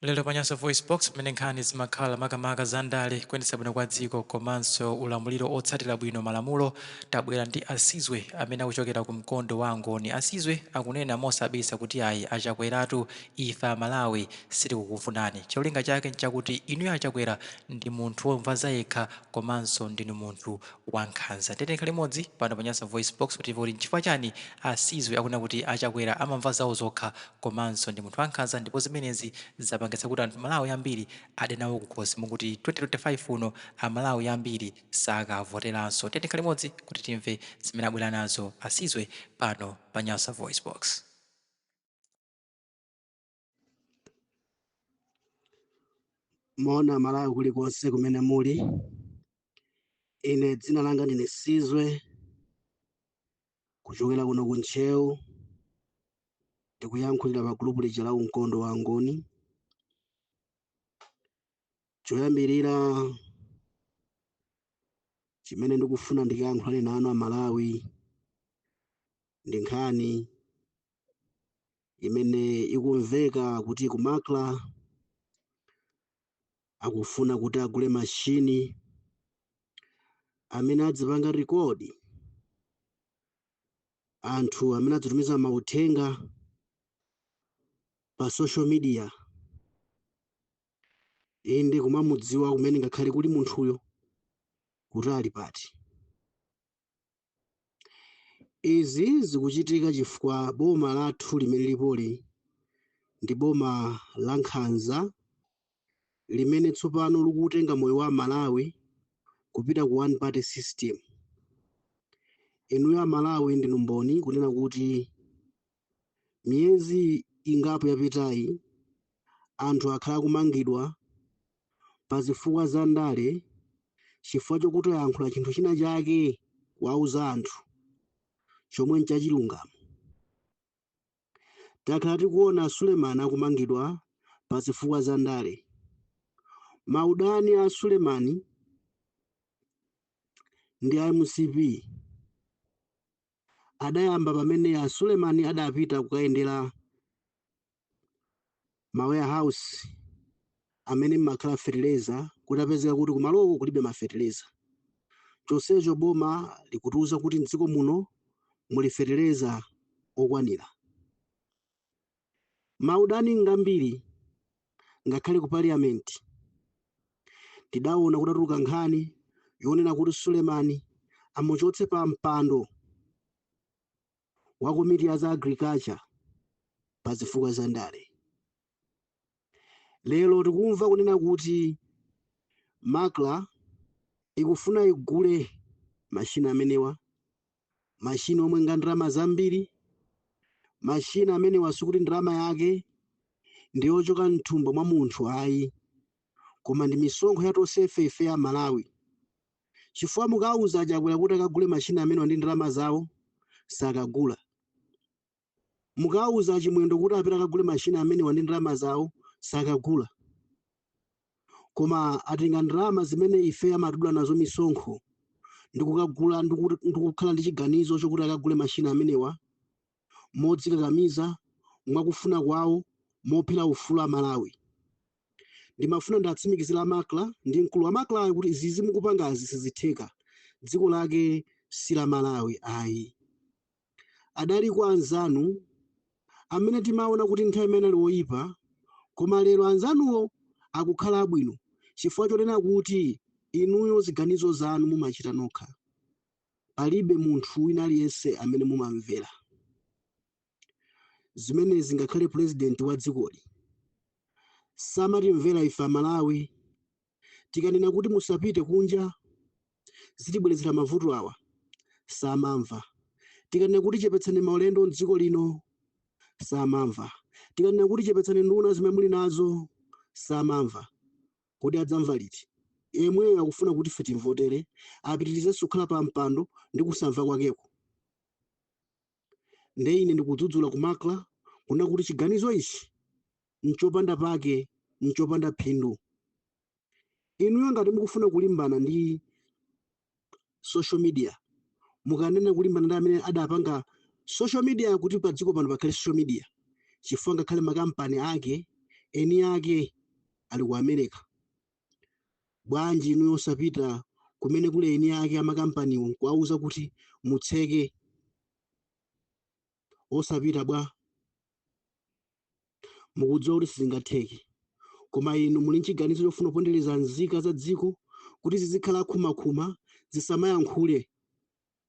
Lero pa Nyasa VoiceBox, pamene nkhani zimakhala makamaka za ndale, kuyendetsa bwino kwa dziko komanso ulamuliro otsatira bwino malamulo, tabwera ndi a Sizwe amene akuchokera ku mkondo wa Angoni. A Sizwe akunena mosabisa kuti ayi, a Chakweratu ife a Malawi sitikukufunani. Cholinga chake nchakuti inuyo a Chakwera ndi munthu womva zayekha komanso ndinu munthu wankhanza. Tiyeni tikhale limodzi pano pa Nyasa VoiceBox kuti timve kuti nchifukwa chani a Sizwe akunena kuti a Chakwera amamva zawo zokha komanso ndi munthu wankhanza ndipo zimenezi zapangitsa kuti anthu Malawi ambiri ade nawo kukhosi mukuti 2025 uno a Malawi ambiri sakavoteranso. Tiyeni tikhale limodzi kuti timve zimene abwera nazo a Sizwe pano pa Nyasa VoiceBox. Moni Amalawi kulikonse kumene muli. Ine dzina langa ndine Sizwe kuchokera kuno ku Ntcheu, ndikuyankhulira pa gulupu lija la Umkondo wa Angoni. Choyambirira chimene ndikufuna ndikayankhulane nanu Amalawi ndi nkhani imene ikumveka kuti ku MACRA akufuna kuti agule mashini amene adzipanga record anthu amene adzitumiza mauthenga pa social media, inde kumamudziwa kumene ngakhale kuli munthuyo kuti ali pati. Izi zikuchitika chifukwa boma lathu limene lilipoli ndi boma la nkhanza limene tsopano likutenga moyo wa Amalawi kupita ku one party system. Inuyo Amalawi ndinu mboni kunena kuti miyezi ingapo yapitayi anthu akhala akumangidwa pa zifukwa za ndale chifukwa chokuti ayankhula chinthu china chake kuwauza anthu chomwe nchachilungamo. Takhala tikuona Suleman akumangidwa pa zifukwa za ndale. Maudani a Suleman ndi a MCP adayamba pamene a Suleman adapita kukayendera ma warehouse amene mmakhala feteleza, kuti apezeka kuti kumaloko kulibe mafeteleza, chonsecho boma likutiuza kuti mdziko muno muli feteleza okwanira. Maudani ngambiri. Ngakhale ku parliament tidaona kutatuluka nkhani yonena kuti Sulemani amuchotse pa mpando wa komiti ya za agriculture pa zifukwa za ndale. Lero tikumva kunena kuti MACRA ikufuna igule mashini amenewa, mashini omwe nga ndalama zambiri. Mashini amenewa sikuti ndalama yake ndi yochoka mthumba mwa munthu ayi, koma ndi misonkho ya tonsefe ife a Malawi, chifukwa mukauza Achakwera kuti akagule mashini amenewa ndi ndalama zawo, sakagula. Mukauza Achimwendo kuti apite akagule mashini amenewa ndi ndalama zawo, sakagula, koma atenga ndalama zimene ife amatidula nazo misonkho ndikukagula ndikukhala ndi chiganizo chokuti akagule mashini amenewa modzikakamiza, mwakufuna kwawo, mophera ufulu a Malawi. Ndimafuna ndatsimikizira MACRA ndi mkulu wa MACRAyo kuti izizi mukupangazi sizitheka. Dziko lake si la Malawi ayi. Adaliko anzanu amene timaona kuti nthawi imene ali woyipa, koma lero anzanuwo akukhala abwino chifukwa chonena kuti inuyo ziganizo zanu mumachita nokha, palibe munthu wina aliyense amene mumamvera. Zimenezi ngakhale purezidenti wa dzikoli samatimvera ife Amalawi tikanena kuti musapite kunja, zitibweretsera mavuto awa, samamva. Tikanena kuti chepetsani maulendo mdziko lino, samamva. Tikanena kuti chepetsani nduna zimene muli nazo, samamva. Kodi adzamva liti? Yemweyo akufuna kuti ife timvotere apitirizenso kukhala pa mpando ndi kusamva kwakeko. Nde ine ndikudzudzula ku MACRA kunena kuti chiganizo ichi nchopanda pake, nchopanda phindu. Inuyo ngati mukufuna kulimbana ndi social media, mukanena kulimbana ndi amene adapanga social media kuti pa dziko pano pakhale social media, chifukwa ngakhale makampani ake Eni ake ali ku America. Bwanji inuyo osapita kumene kuli eni ake amakampaniwo nkuwauza kuti mutseke? Osapita bwa? Mukudziwa kuti sizingatheke, koma inu muli nchiganizo chofuna kupondereza nzika za dziko kuti zizikhala khumakhuma, zisamayankhule.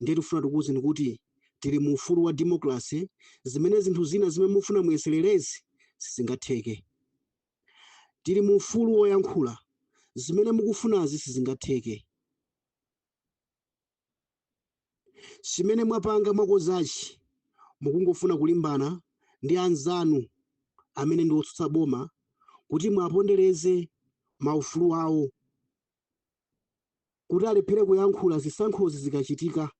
Ndiye tifuna tikuwuzeni kuti tili mu ufulu wa democracy, zimene zinthu zina zimene mufuna muyesererezi sizingatheke. Tili mu ufulu woyankhula, zimene mukufunazi sizingatheke. Chimene mwapanga mwakozachi, mukungofuna kulimbana ndi anzanu amene ndi otsutsa boma kuti mwapondereze maufulu awo kuti alephere kuyankhula zisankhozi zikachitika.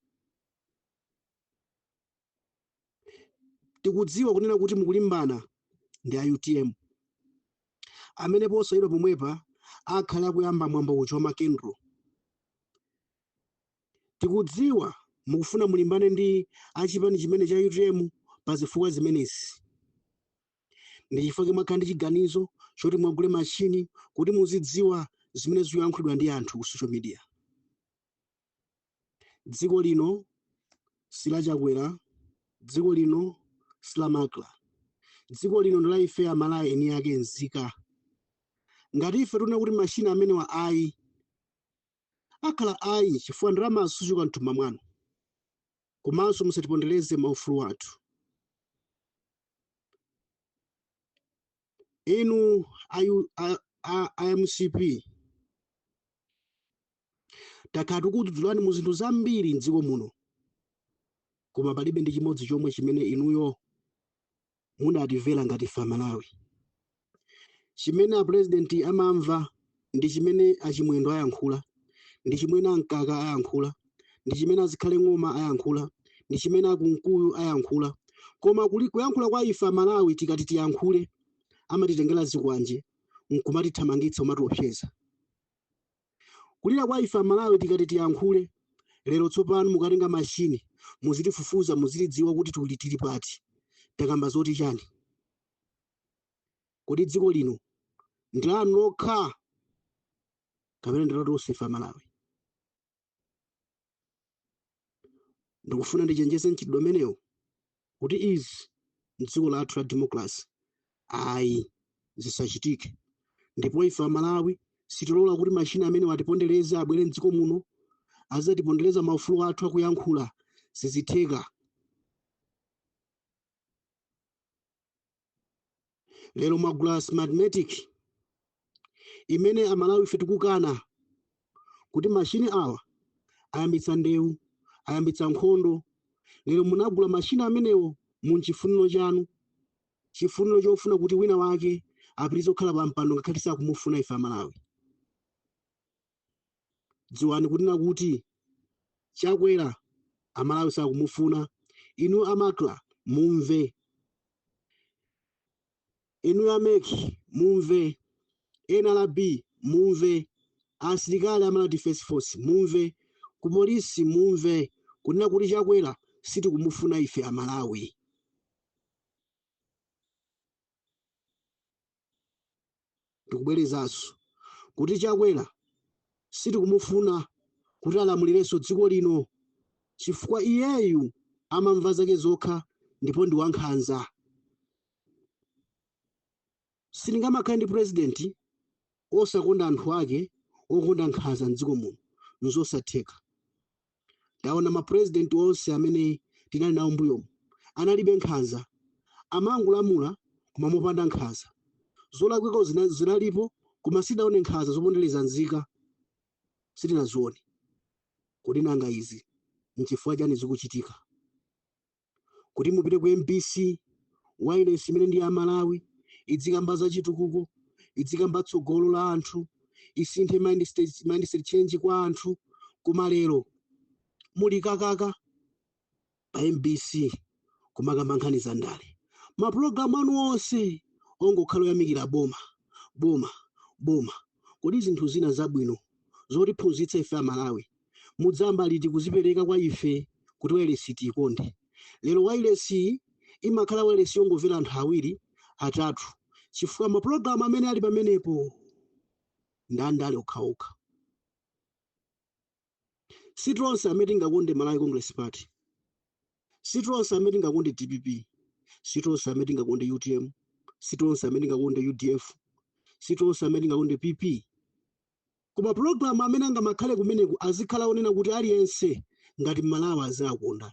Tikudziwa kunena kuti mukulimbana ndi a UTM amene posachedwa pomwepa akhale akuyamba mwambo uja wa makendro. Tikudziwa mukufuna mulimbane ndi achipani chimene cha UTM pa zifukwa zimenezi. Ndi chifukwa mwakhala ndi chiganizo choti mwagule machini kuti muzidziwa zimene zikuyankhulidwa ndi anthu ku social media. Dziko lino si la Chakwera, dziko lino si la MACRA, dziko lino ndi la ife Amalawi eni ake nzika. Ngati ife tiona kuti machini amenewa ayi, akhala ayi, chifukwa ndalama sizichoka mthumba mwanu. Komanso musatipondereze maufulu athu. Inu a MCP, takhala tikudzudzulani mu zinthu zambiri mdziko muno, koma palibe ndi chimodzi chomwe chimene inuyo munatimvera ngati ife Amalawi. Chimene apurezidenti amamva ndi chimene Achimwendo ayankhula, ndi chimene Amkaka ayankhula, ndi chimene Azikhale Ng'oma ayankhula, ndi chimene Akunkuyu ayankhula. Koma kuli kuyankhula kwa ife Amalawi, tikati tiyankhule amatitengera zikwanje nkumatithamangitsa, kumatiopseza. Kulira kwa ife Amalawi tikati tiyankhule, lero tsopano mukatenga machini muzitifufuza, muzitidziwa kuti tuli tili pati, takamba zoti chani. Kodi dziko lino ndi lanu lokha kapena ndi latonse ife Amalawi? Ndikufuna ndichenjeze mchitidwe umenewu kuti izi mdziko lathu la democracy ayi, zisachitike. Ndipo ife Amalawi sitilola kuti machina amene watipondereza abwere mdziko muno azatipondereza maufulu athu akuyankhula. Sizitheka. Lero mwagula Smartmatic imene Amalawi ife tikukana kuti machini awa ayambitsa ndewu, ayambitsa nkhondo. Lero munagula machini amenewo mu chifuniro chanu, chifuniro chofuna kuti wina wake apitirize kukhala pa mpando ngakhale sakumufuna ife Amalawi. Dziwani kunena kuti Chakwera Amalawi sakumufuna. Inu a MACRA mumve, inu a MEC mumve, NRB mumve, asilikali a Malawi Defense Force mumve, ku polisi mumve kunena kuti Chakwera sitikumufuna ife Amalawi. Ndikubwerezanso kuti Chakwera sitikumufuna kuti alamulirenso dziko lino, chifukwa iyeyu amamva zake zokha ndipo ndi wankhanza. Sitingamakhale ndi purezidenti osakonda anthu ake, okonda nkhanza mdziko muno, nzosatheka. Taona mapurezidenti onse amene tinali nawo mbuyomu analibe nkhanza, amangolamula koma mopanda nkhanza. Zolakwika zinalipo, koma sidaone nkhanza zopondereza nzika, sitinazione. Kodi nanga izi nchifukwa chani zikuchitika? Kuti mupite ku MBC, wireless imene ndi ya Malawi, idzikamba za chitukuko, idzikamba tsogolo la anthu, isinthe mindset change kwa anthu, koma lero muli kakaka pa MBC kumakamba nkhani za ndale. Mapulogalamu anu onse ongokhala oyamikira boma, boma, boma. Kodi zinthu zina zabwino zotiphunzitsa ife Amalawi mudzamba liti kuzipereka kwa ife kuti wailesi tiyikonde? Lero wailesi imakhala wailesi yongomvera anthu awiri, atatu. Chifukwa mapulogalamu amene ali pamenepo ndi andale okhaokha. Si tonse amene tingakonde Malawi Congress Party, si tonse amene tingakonde DPP, si tonse amene tingakonde UTM, si tonse amene tingakonde UDF, si tonse amene tingakonde PP. Koma pulogalamu amene angamakhale kumeneku azikhala onena kuti aliyense ngati Mmalawi aziakonda.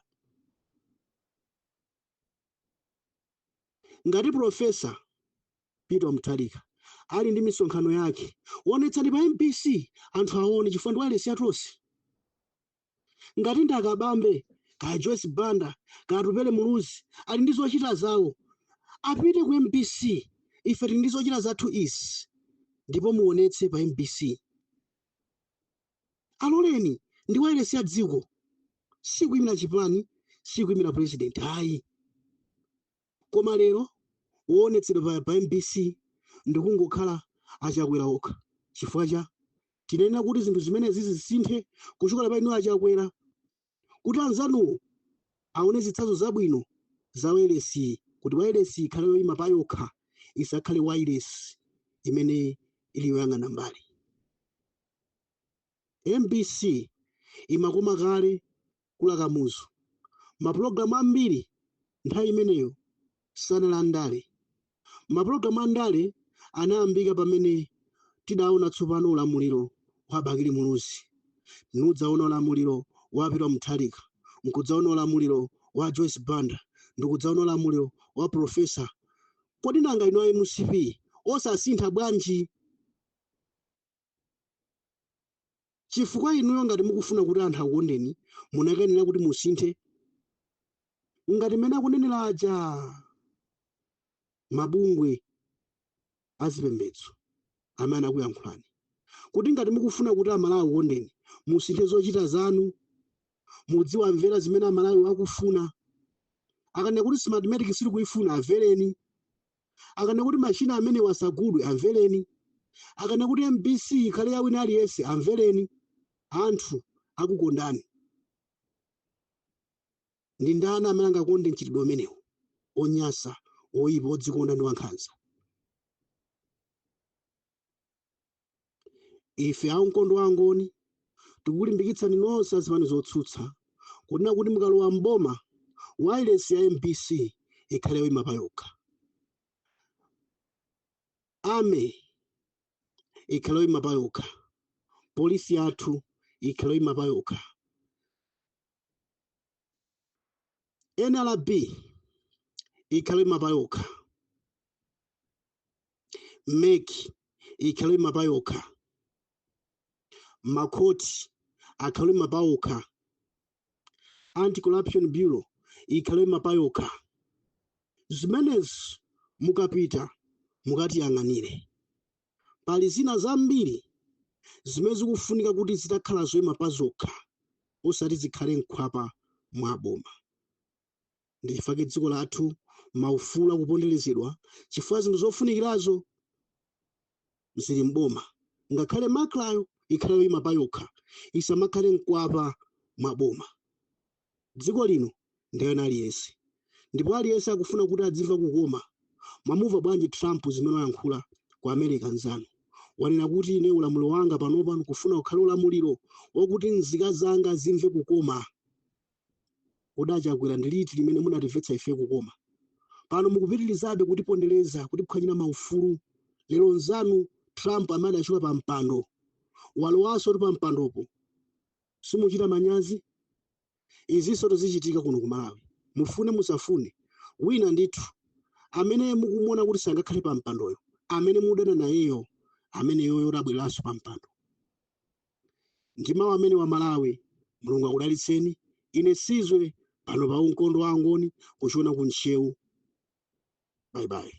Ngati Professor Peter Mutharika ali ndi misonkhano yake, onetsani pa MBC anthu aone, chifukwa ndi wailesi ya tonse. Ngati ndi Akabambe, kaya Joyce Banda, kaya Atupele Muluzi ali ndi zochita zawo, apite ku MBC. Ife tili ndi zochita zathu izi ndipo muonetse pa MBC. Aloleni, ndi wailesi ya dziko, sikuyimira chipani, sikuyimira president ayi. Koma lero woonetsedwa pa MBC ndikungokhala achakwera okha. Chifukwa cha tinena kuti zinthu zimene zisinthe kuchokera pa inu achakwera, kuti anzanuwo aone zitsanzo zabwino za wailesi, kuti wailesi ikhale yoyima pa yokha, isakhale wailesi imene ili yoyang'ana mbali. MBC imakoma kale kula Kamuzu. Mapulogalamu ambiri nthawi imeneyo sanali andale. Mapulogalamu andale anayambika pamene tidaona tsopano ulamuliro wa Bakili Muluzi, nudzaona ulamuliro wa Peter Mutharika, nkudzaona ulamuliro wa Joyce Banda, ndikudzaona ulamuliro wa Professor. Kodi nanga inu a MCP osasintha bwanji? Chifukwa inuyo ngati mukufuna kuti anthu akukondeni, munakanena kuti musinthe ngati mmene akunenera aja mabungwe azipembedzo amene akuyankhulani, kuti ngati mukufuna kuti Amalawi akukondeni, musinthe zochita zanu, mudziwamvera zimene Amalawi akufuna. Akanena kuti Smartmatic sitikuifuna, amvereni. Akanena kuti machina amene wasagudwe, amvereni. Akanena kuti MBC ikhale ya wina aliyense, amvereni. Anthu akukondani. Ndi ndani amene angakonde mchitidwe umenewu onyasa, oyipa, odzikonda ndi wankhanza? Ife aumkondo wa Angoni tikulimbikitsani nonse azipani zotsutsa kunena kuti mukalowa mboma, wireless ya MBC ikhale yoyima pa yokha, army ikhale yoyima pa yokha, polisi yathu ikhale yoyima pa yokha, NRB ikhale yoyima pa yokha, MEC ikhale yoyima pa yokha, makhoti akhale yoyima pa okha, Anti-Corruption Bureau ikhale yoyima pa yokha. Zimenezi mukapita mukatiyang'anire. Pali zina zambiri zimene zikufunika kuti zitakhala zoyima pa zokha, osati zikhale mkhwapa mwa boma. Ndi chifukwa dziko lathu maufulu akuponderezedwa, chifukwa zinthu zofunikirazo zili mboma. Ngakhale MACRAyo ikhale yoyima pa yokha, isamakhale mkwapa mwa boma. Dziko lino ndiyena aliyense, ndipo aliyense akufuna kuti adzimva kukoma. Mwamumva bwanji Trump zimene wayankhula ku America? Nzanu wanena kuti ine ulamuliro wanga panopa kufuna kukhale ulamuliro wakuti nzika zanga zimve kukoma. Udachakwera, ndi liti limene munatimvetsa ife kukoma? Pano mukupitirizabe kutipondereza, kutiphwanyira maufulu. Lero nzanu Trump amene adachoka pa mpando walowanso kuti pa mpandopo, simuchita manyazi? Izinso tizichitika kuno ku Malawi, mufune musafune. Wina ndithu amene mukumuona kuti sangakhale pa mpandoyo, amene mudana nayeyo, amene yoyo tabwereranso pa mpando. Ndi mawu amene wa Malawi, Mulungu akudalitseni. Ine Sizwe pano pa Umkondo wa Angoni kuchiona ku Ntcheu. Bye bye.